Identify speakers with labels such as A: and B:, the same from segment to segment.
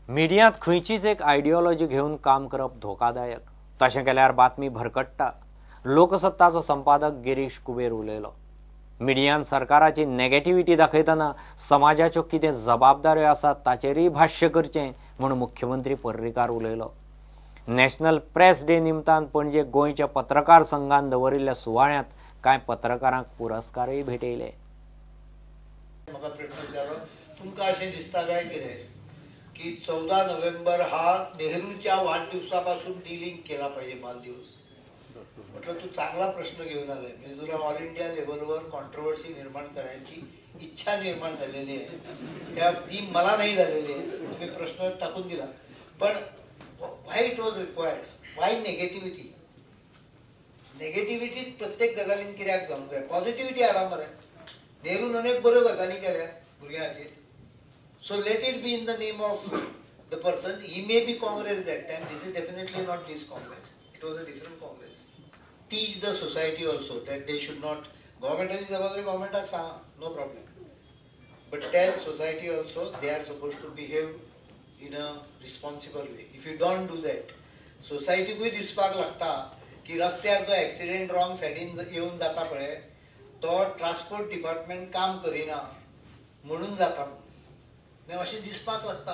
A: मिडियांत खंयचीच एक आयडियोलॉजी घेवन काम करप धोकादायक, तशें केल्यार बातमी भरकट्टा। लोकसत्ताचो संपादक गिरीश कुबेर उलयलो। मिडियान सरकाराची नेगेटिविटी दाखयतना समाजाच्यो कितें जबाबदाऱ्यो आसात ताचेरूय भाश्य करचें म्हूण मुख्यमंत्री पर्रीकार उलयलो। नॅशनल प्रेस डे निमतान पणजे गोंयच्या पत्रकार संघान दवरिल्ल्या सुवाळ्यांत कांय पत्रकारांक पुरस्कारय भेटयले।
B: म्हाका प्रश्न विचारलो, तुमकां अशें दिसता काय कितें की 14 नोव्हेंबर हा नेहरूच्या वाढदिवसापासून डिलिंक केला पाहिजे बालदिवस? म्हटलं तू चांगला प्रश्न घेऊन आलाय, म्हणजे तुला ऑल इंडिया लेवलवर कॉन्ट्रोवर्सी निर्माण करायची इच्छा निर्माण झालेली आहे, त्या ती मला नाही झालेली आहे, तुम्ही प्रश्न टाकून दिला। पण why it was required, why negativity? Negativity प्रत्येक गजालीन कित्याक जावंक जाय, पॉझिटिव्हिटी हाडा मरे। नेरून अनेक बऱ्यो गजाली केल्या भुरग्यां खातीर। So let it be in the name of the person. He may be Congress that time, this is definitely not this Congress, it was a different Congress. Teach the society also that they should not, गव्हर्मेंटाची जबाबदारी गव्हर्मेंटाक सांगा, no problem, but tell society also they are suppose to behave in a responsible way. If you don't do that, सोसायटीकूय दिसपाक लागता की रस्त्यार जो accident wrong सायडीन येवन जाता पळय तो ट्रान्सपोर्ट डिपार्टमेंट काम करिना म्हणून जाता, अशें दिसपाक लागता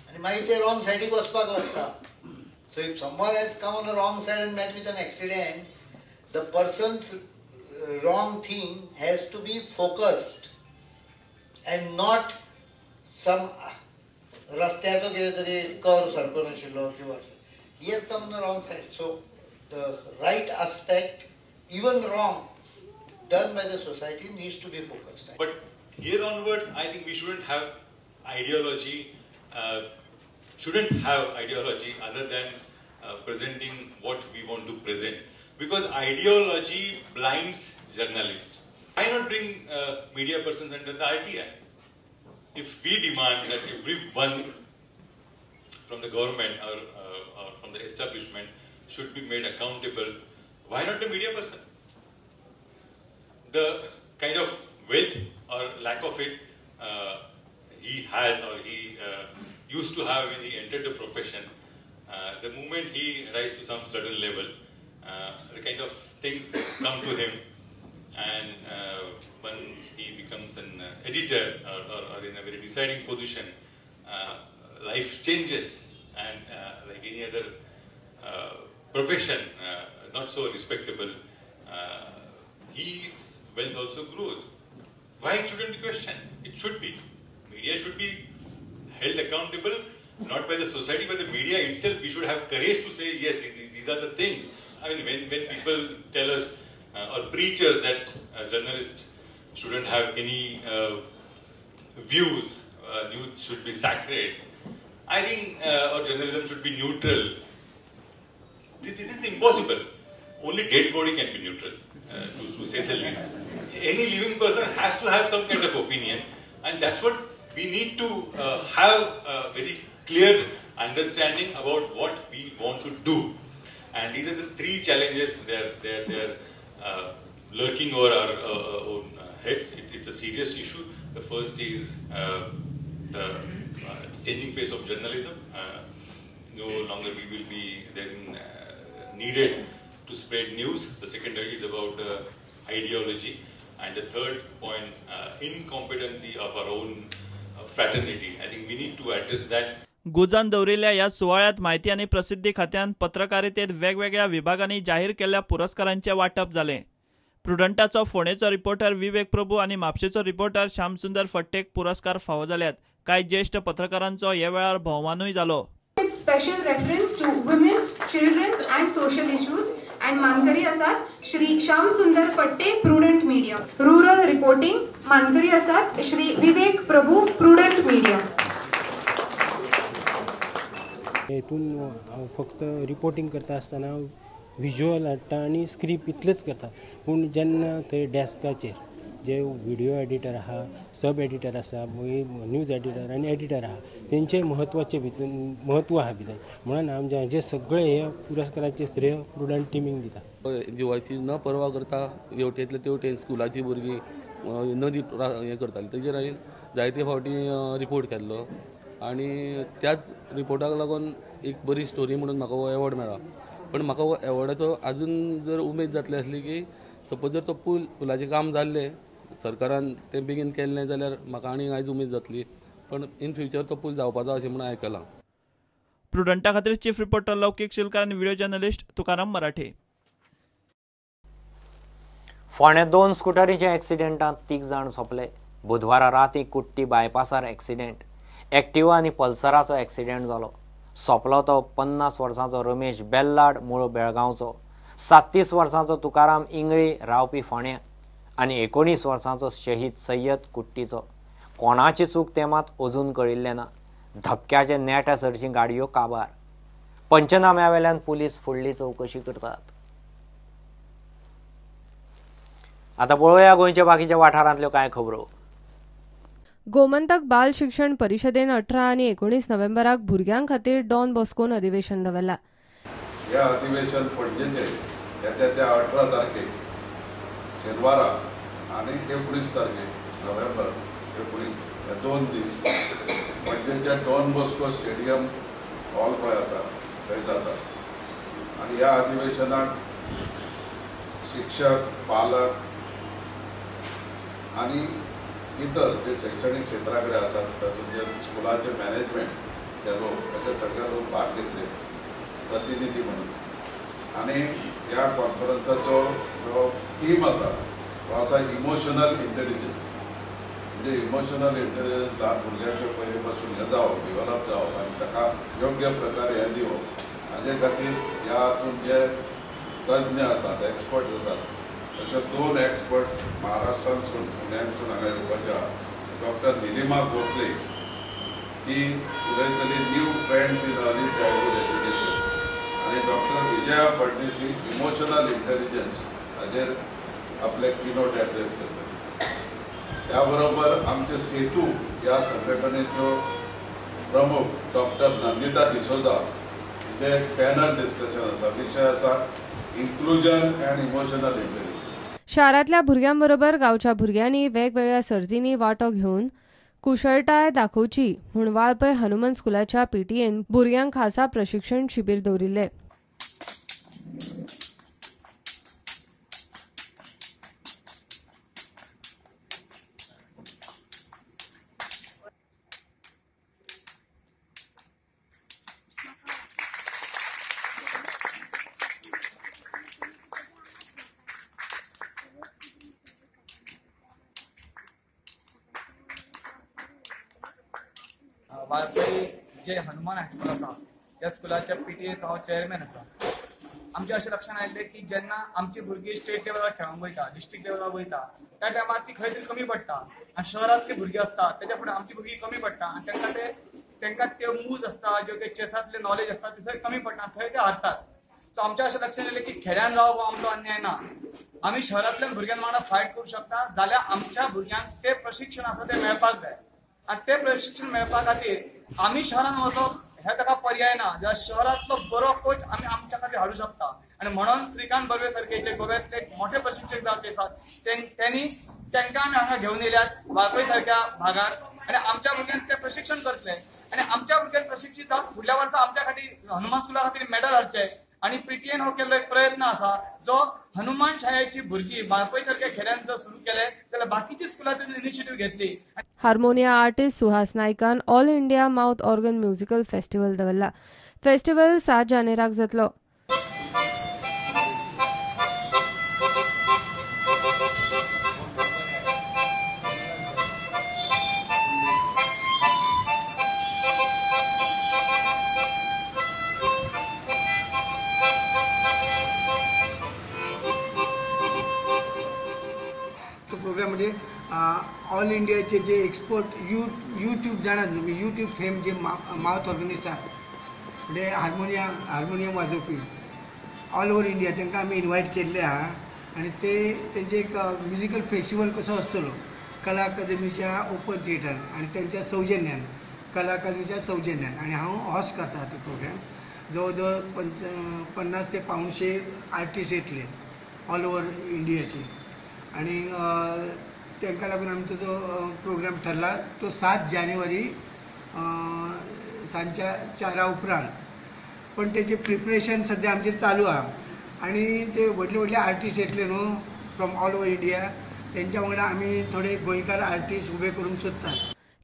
B: आनी मागीर ते रॉंग सायडीक वचपाक लागता। So if someone has come on the wrong side and met with an accident, the person's wrong thing has to be focused and not some रस्त्याचो कितें तरी कर सारको नाशिल्लो किंवा अशें। He has come on the wrong side. So the right aspect, even wrong done by the society, needs to be focused.
C: But here onwards, I think we shouldn't have ideology, other than presenting what we want to present, because ideology blinds journalists. Why not bring media persons under the RTI? If we demand that everyone from the government or from the establishment should be made accountable, why not the media person? The kind of wealth or lack of it he has or he used to have when he entered the profession, the moment he rises to some certain level, the kind of things come to him, and once he becomes an editor or in a very deciding position, life changes, and like any other profession, not so respectable, his wealth also grows. Why it shouldn't be questioned? It should be. Media should be held accountable, not by the society, but the media itself. We should have courage to say, yes, these are the things. I mean, when people tell us or preach us that journalists shouldn't have any views, news should be sacred, I think, or journalism should be neutral. This is impossible. Only dead body can be neutral, to say the least. Any living person has to have some kind of opinion, and that's what we need to have a very clear understanding about what we want to do. And these are the three challenges they're lurking over our own heads. It's a serious issue. The first is the changing face of journalism. No longer we will be then needed to spread news. The second is about the ideology, and the third point, incompetency of our own fraternity. I think we need to address that.
D: गुजान दवरिल्ल्या ह्या सुवाळ्यांत म्हायती आनी प्रसिद्धी खात्यान पत्रकारितेत वेगवेगळ्या विभागांनी जाहीर केल्ल्या पुरस्कारांचें वांटप जालें। प्रुडंटाचो फोंडेचो रिपोर्टर विवेक प्रभू आनी म्हापशेचो रिपोर्टर श्यामसुंदर फट्टेक पुरस्कार फावो जाल्यात। कांय ज्येश्ठ पत्रकारांचो ह्या वेळार भोवमानूय जालो।
E: With special reference to women, children and social issues, and मानकरी आसात Shri Shyamsundar Phadte, Prudent Media. Rural reporting मानकरी आसात श्री विवेक प्रभू, प्रुडंट मीडिया।
F: हेतून हांव फक्त रिपोर्टिंग करता आसतना विज्युअल हाडटा आनी स्क्रिप्ट इतलेंच करता, पूण जेन्ना थंय डेस्काचेर जे व्हिडियो एडिटर आहा, सब एडिटर आसा, मागीर न्यूज एडिटर आनी एडिटर आहा, तेंचें म्हत्वाचें भितर म्हत्व आहा भितर, म्हणून हांव जे सगळे हे पुरस्काराचे श्रेय प्रुडंट टिमीक दिता।
G: जिवाची न पर्वा करता हेवटेंतले तेवटेन स्कुलाची भुरगीं नदी हें करताली, तेजेर हांवें जायते फावटी रिपोर्ट केल्लो। आनी त्याच रिपोर्टाक लागून एक बरी स्टोरी म्हणून म्हाका हो एवॉर्ड मेळ्ळा. पण म्हाका हो एवॉर्डाचो अजून जर उमेद जातली आसली की सपोज जर तो पूल पुलाचें काम जाल्लें सरकारान तें बेगीन केल्लें जाल्यार म्हाका आनी आयज उमेद जातली, पण इन फ्युचर तो पूल जावपाचो अशें म्हणून आयकलां.
D: प्रुडंटा खातीर चीफ रिपोर्टर लौकीक शिलकार आनी व्हिडिओ जर्नलिस्ट तुकाराम मराठे.
A: फोंड्या 2 स्कुटरीच्या एक्सिडेंटांत 3 जाण सोंपले. बुधवारा राती कुट्टी बायपासार एक्सिडेंट. एक्टिवा आनी पल्सराचो एक्सिडेंट जालो. सोंपलो तो 50 वर्सांचो रमेश बेल्लाड मूळ बेळगांवचो, 37 वर्सांचो तुकाराम इंगळी रावपी फोंड्या आनी 19 वर्सांचो शहीद सय्यद कुट्टीचो. कोणाची चूक तें मात अजून कळिल्लें ना. धपक्याचे नेटा सरशी गाडयो काबार. पंचनाम्या वेल्यान पुलीस फुडली चवकशी करतात. आतां पळोवया गोंयच्या बाकीच्या वाठारांतल्यो कांय खबरो.
H: गोमंतक बाल शिक्षण परिषदेन 18 आनी 19 नोव्हेंबराक भुरग्यां खातीर डॉन बॉस्कोन अधिवेशन दवरला.
I: हे अधिवेशन पणजेचे येत्या त्या 18 तारखेक शेनवारा आनी 19 तारखेक नोव्हेंबर 19 हे 2 दीस पणजेच्या डॉन बॉस्को स्टेडियम हॉल पळय आसा थंय जाता. आनी ह्या अधिवेशनाक शिक्षक, पालक आनी इतर जे शैक्षणिक क्षेत्रा कडेन आसात तातूंत जे स्कुलाचे मॅनेजमेंट ते लोक अशे सगळे लोक भाग घेतले प्रतिनिधी म्हणून. आनी ह्या कॉन्फरन्साचो जो थीम आसा तो आसा इमोशनल इंटेलिजन्स. म्हणजे इमोशनल इंटेलिजन्स ल्हान भुरग्यांचे पयले पासून हें जावप, डिवलप जावप आनी ताका योग्य प्रकारे हें दिवप हाजे खातीर ह्या हातूंत जे तज्ञ आसात, एक्सपर्ट आसात, तशे 2 एक्सपर्ट्स महाराष्ट्रांतसून पुण्यांतसून हांगा येवपाचे आहा. डॉक्टर निलिमा गोखले ती उलयतली new trends in early childhood education आनी डॉक्टर विजया फडणीस ही इमोशनल इंटेलिजन्स हाजेर आपले किनोट एड्रेस करतली. त्या बरोबर आमचे सेतू ह्या संघटनेच्यो प्रमुख डॉक्टर नंदिता डिसोजा हिचें एक पॅनल डिस्कशन आसा. विशय आसा इन्क्लुजन अँड इमोशनल इंटेलिजन्स.
H: शारांतल्या भुरग्यांबरोबर गांवच्या भुरग्यांनी वेगवेगळ्या सर्तींनी वांटो घेवन कुशळटाय दाखोवची म्हूण वाळपय हनुमान स्कुलाच्या पीटीएन भुरग्यांक खासा प्रशिक्षण शिबीर दवरिल्लें.
J: वाळपय जे हनुमान हायस्कूल आसा त्या स्कुलाच्या पीटीएचो हांव चेअरमॅन आसा. आमच्या अशें लक्षांत आयलें की जेन्ना आमची भुरगीं स्टेट लेवलार खेळोंक वयता, डिस्ट्रिक्ट लेवलार वयता, त्या टायमार ती खंय तरी कमी पडटा आनी शहरांतली भुरगीं आसता तेच्या फुडें आमची भुरगीं कमी पडटा आनी तांकां त्यो मूव्स आसता, ज्यो ते चेसांतले नॉलेज आसता ती थंय कमी पडटा, थंय ते हारतात. सो आमच्या अशें लक्षांत येयलें की खेड्यान रावप हो आमचो अन्याय ना. आमी शहरांतल्यान भुरग्यां वांगडा फायट करूं शकता जाल्यार आमच्या भुरग्यांक तें प्रशिक्षण आसा तें मेळपाक जाय आनी तें प्रशिक्षण मेळपा खातीर आमी शहरान वचप हे ताका पर्याय ना. जाल्यार शहरांतलो बरो कोच आमी आमच्या खातीर हाडूं शकता आनी म्हणून श्रीकांत बर्वे सारखे जे गोव्यांतले मोठे प्रशिक्षक जावचे आसात त्यांनी तांकां आमी हांगा घेवन येयल्यात वाळपय सारक्या भागात आनी आमच्या भुरग्यांक ते प्रशिक्षण करतले आनी आमच्या भुरग्यांक प्रशिक्षीत जावन फुडल्या वर्सा आमच्या खातीर हनुमान स्कुला खातीर मेडल हाडचे. आनी पीटीएन हो केल्लो एक प्रयत्न आसा जो हनुमान शाळेची भुरगीं वाळपय सारक्या खेड्यांत जर सुरू केले जाल्यार बाकीची स्कुलां इनिशिएटीव घेतली.
H: हार्मोनिया आर्टिस्ट सुहास नायकान all India mouth organ musical festival दवरला. फेस्टिवल 7 जानेराक जातलो.
K: ऑल इंडियाचे जे एक्सपर्ट यूट्यूब जाणात न्हू, यूट्यूब फेम जे मावथ ऑर्गनिस्ट आहा म्हणजे हार्मोनियम वाजोवपी ऑल ओवर इंडिया तांकां आमी इनवायट केल्ले आहा आनी ते तेंचे एक म्युजिकल फेस्टिवल कसो आसतलो कला अकादमीच्या ओपन थिएटरान आनी तेंच्या सौजन्यान, कला अकादमीच्या सौजन्यान, आनी हांव हॉस्ट करता तो प्रोग्राम. जवळ जवळ 50 ते 500 आर्टिस्ट येतले ऑल ओवर इंडियाचे आनी तांकां लागून आमचो जो प्रोग्राम ठरला तो 7 जानेवारी सांजच्या 4 उपरांत. पण तेजें प्रिपरेशन सद्या आमचें चालू आहा आनी ते व्हडले व्हडले आर्टिस्ट येतले न्हू फ्रॉम ऑल ओवर इंडिया, तेंच्या वांगडा आमी थोडे गोंयकार आर्टिस्ट उबे करूंक सोदतात.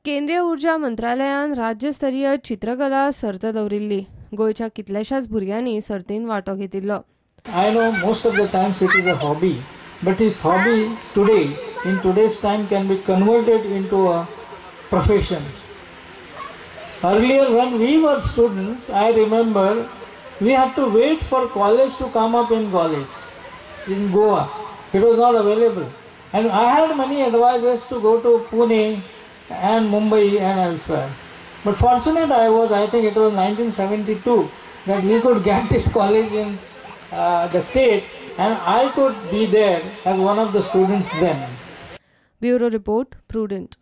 H: केंद्रीय ऊर्जा मंत्रालयान राज्यस्तरीय चित्रकला सर्त दवरिल्ली. गोंयच्या कितल्याशाच भुरग्यांनी सर्तीन वांटो घेतिल्लो.
L: I know most of the times it is a hobby, but this hobby today, in today's time, can be converted into a profession. Earlier when we were students, I remember we had to wait for college to come up in college, in Goa. It was not available. And I had many advisors to go to Pune and Mumbai and elsewhere. But fortunate I was, I think it was 1972 that we could get this college in the state, and I could be there as one of the students then.
H: Bureau Report, Prudent.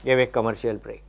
A: Give a commercial break.